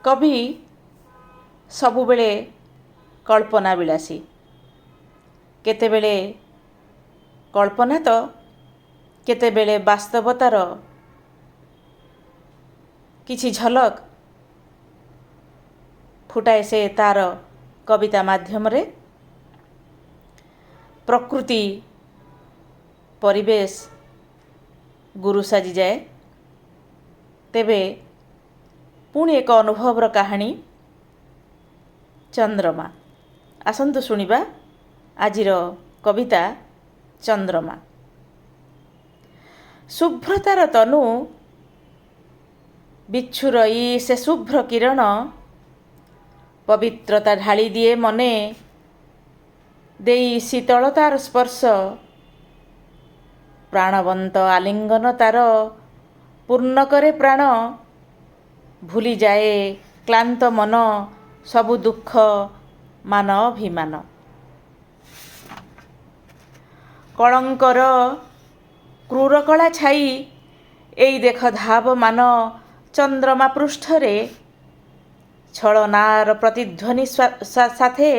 କବି ସବୁବେଳେ କଳ୍ପନା ବିଳାସୀ। କେତେବେଳେ କଳ୍ପନା ତ କେତେବେଳେ ବାସ୍ତବତାର କିଛି ଝଲକ ଫୁଟାଏ ସେ ତାର କବିତା ମାଧ୍ୟମରେ। ପ୍ରକୃତି, ପରିବେଶ ଗୁରୁ ସାଜିଯାଏ। ତେବେ ପୁଣି ଏକ ଅନୁଭବର କାହାଣୀ ଚନ୍ଦ୍ରମା। ଆସନ୍ତୁ ଶୁଣିବା ଆଜିର କବିତା ଚନ୍ଦ୍ରମା। ଶୁଭ୍ରତାର ତନୁ ବିଚ୍ଛୁରଇ ସେ ଶୁଭ୍ର କିରଣ, ପବିତ୍ରତା ଢାଳି ଦିଏ ମନେ, ଦେଇ ଶୀତଳତାର ସ୍ପର୍ଶ। ପ୍ରାଣବନ୍ତ ଆଲିଙ୍ଗନ ତାର ପୂର୍ଣ୍ଣ କରେ ପ୍ରାଣ, ଭୁଲିଯାଏ କ୍ଳାନ୍ତ ମନ ସବୁ ଦୁଃଖ ମାନ ଅଭିମାନ। କଳଙ୍କର କ୍ରୂର କଳା ଛାଇ ଏଇ ଦେଖ ଧାବମାନ ଚନ୍ଦ୍ରମା ପୃଷ୍ଠରେ, ଛଳନାର ପ୍ରତିଧ୍ୱନି ସାଥେ,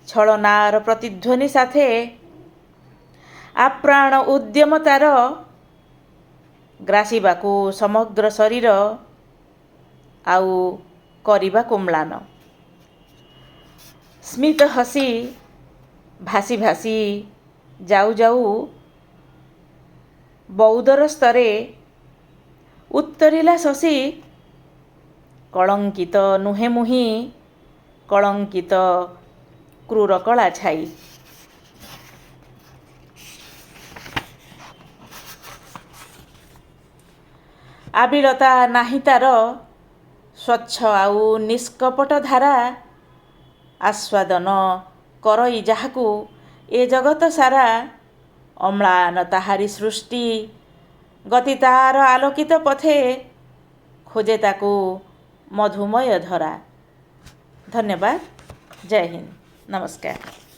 ଛଳନାର ପ୍ରତିଧ୍ୱନି ସାଥେ। ଆପ୍ରାଣ ଉଦ୍ୟମ ତାର ଗ୍ରାସିବାକୁ ସମଗ୍ର ଶରୀର, ଆଉ କରିବାକୁ ମ୍ଳାନ। ସ୍ମିତ ହସି ଭାସି ଭାସି ଯାଉ ଯାଉ ବଉଦର ସ୍ତରେ ଉତ୍ତରିଲା ଶଶୀ, କଳଙ୍କିତ ନୁହେଁ ମୁହିଁ, କଳଙ୍କିତ କ୍ରୂର କଳା ଛାଇ। ଆବିଳତା ନାହିଁ ତାର, ସ୍ୱଚ୍ଛ ଆଉ ନିଷ୍କପଟ ଧାରା, ଆସ୍ୱାଦନ କରଇ ଯାହାକୁ ଏ ଜଗତ ସାରା। ଅମ୍ଳାନ ତାହାରି ସୃଷ୍ଟି, ଗତି ତାର ଆଲୋକିତ ପଥେ, ଖୋଜେ ତାକୁ ମଧୁମୟ ଧରା। ଧନ୍ୟବାଦ। ଜୟ ହିନ୍ଦ। ନମସ୍କାର।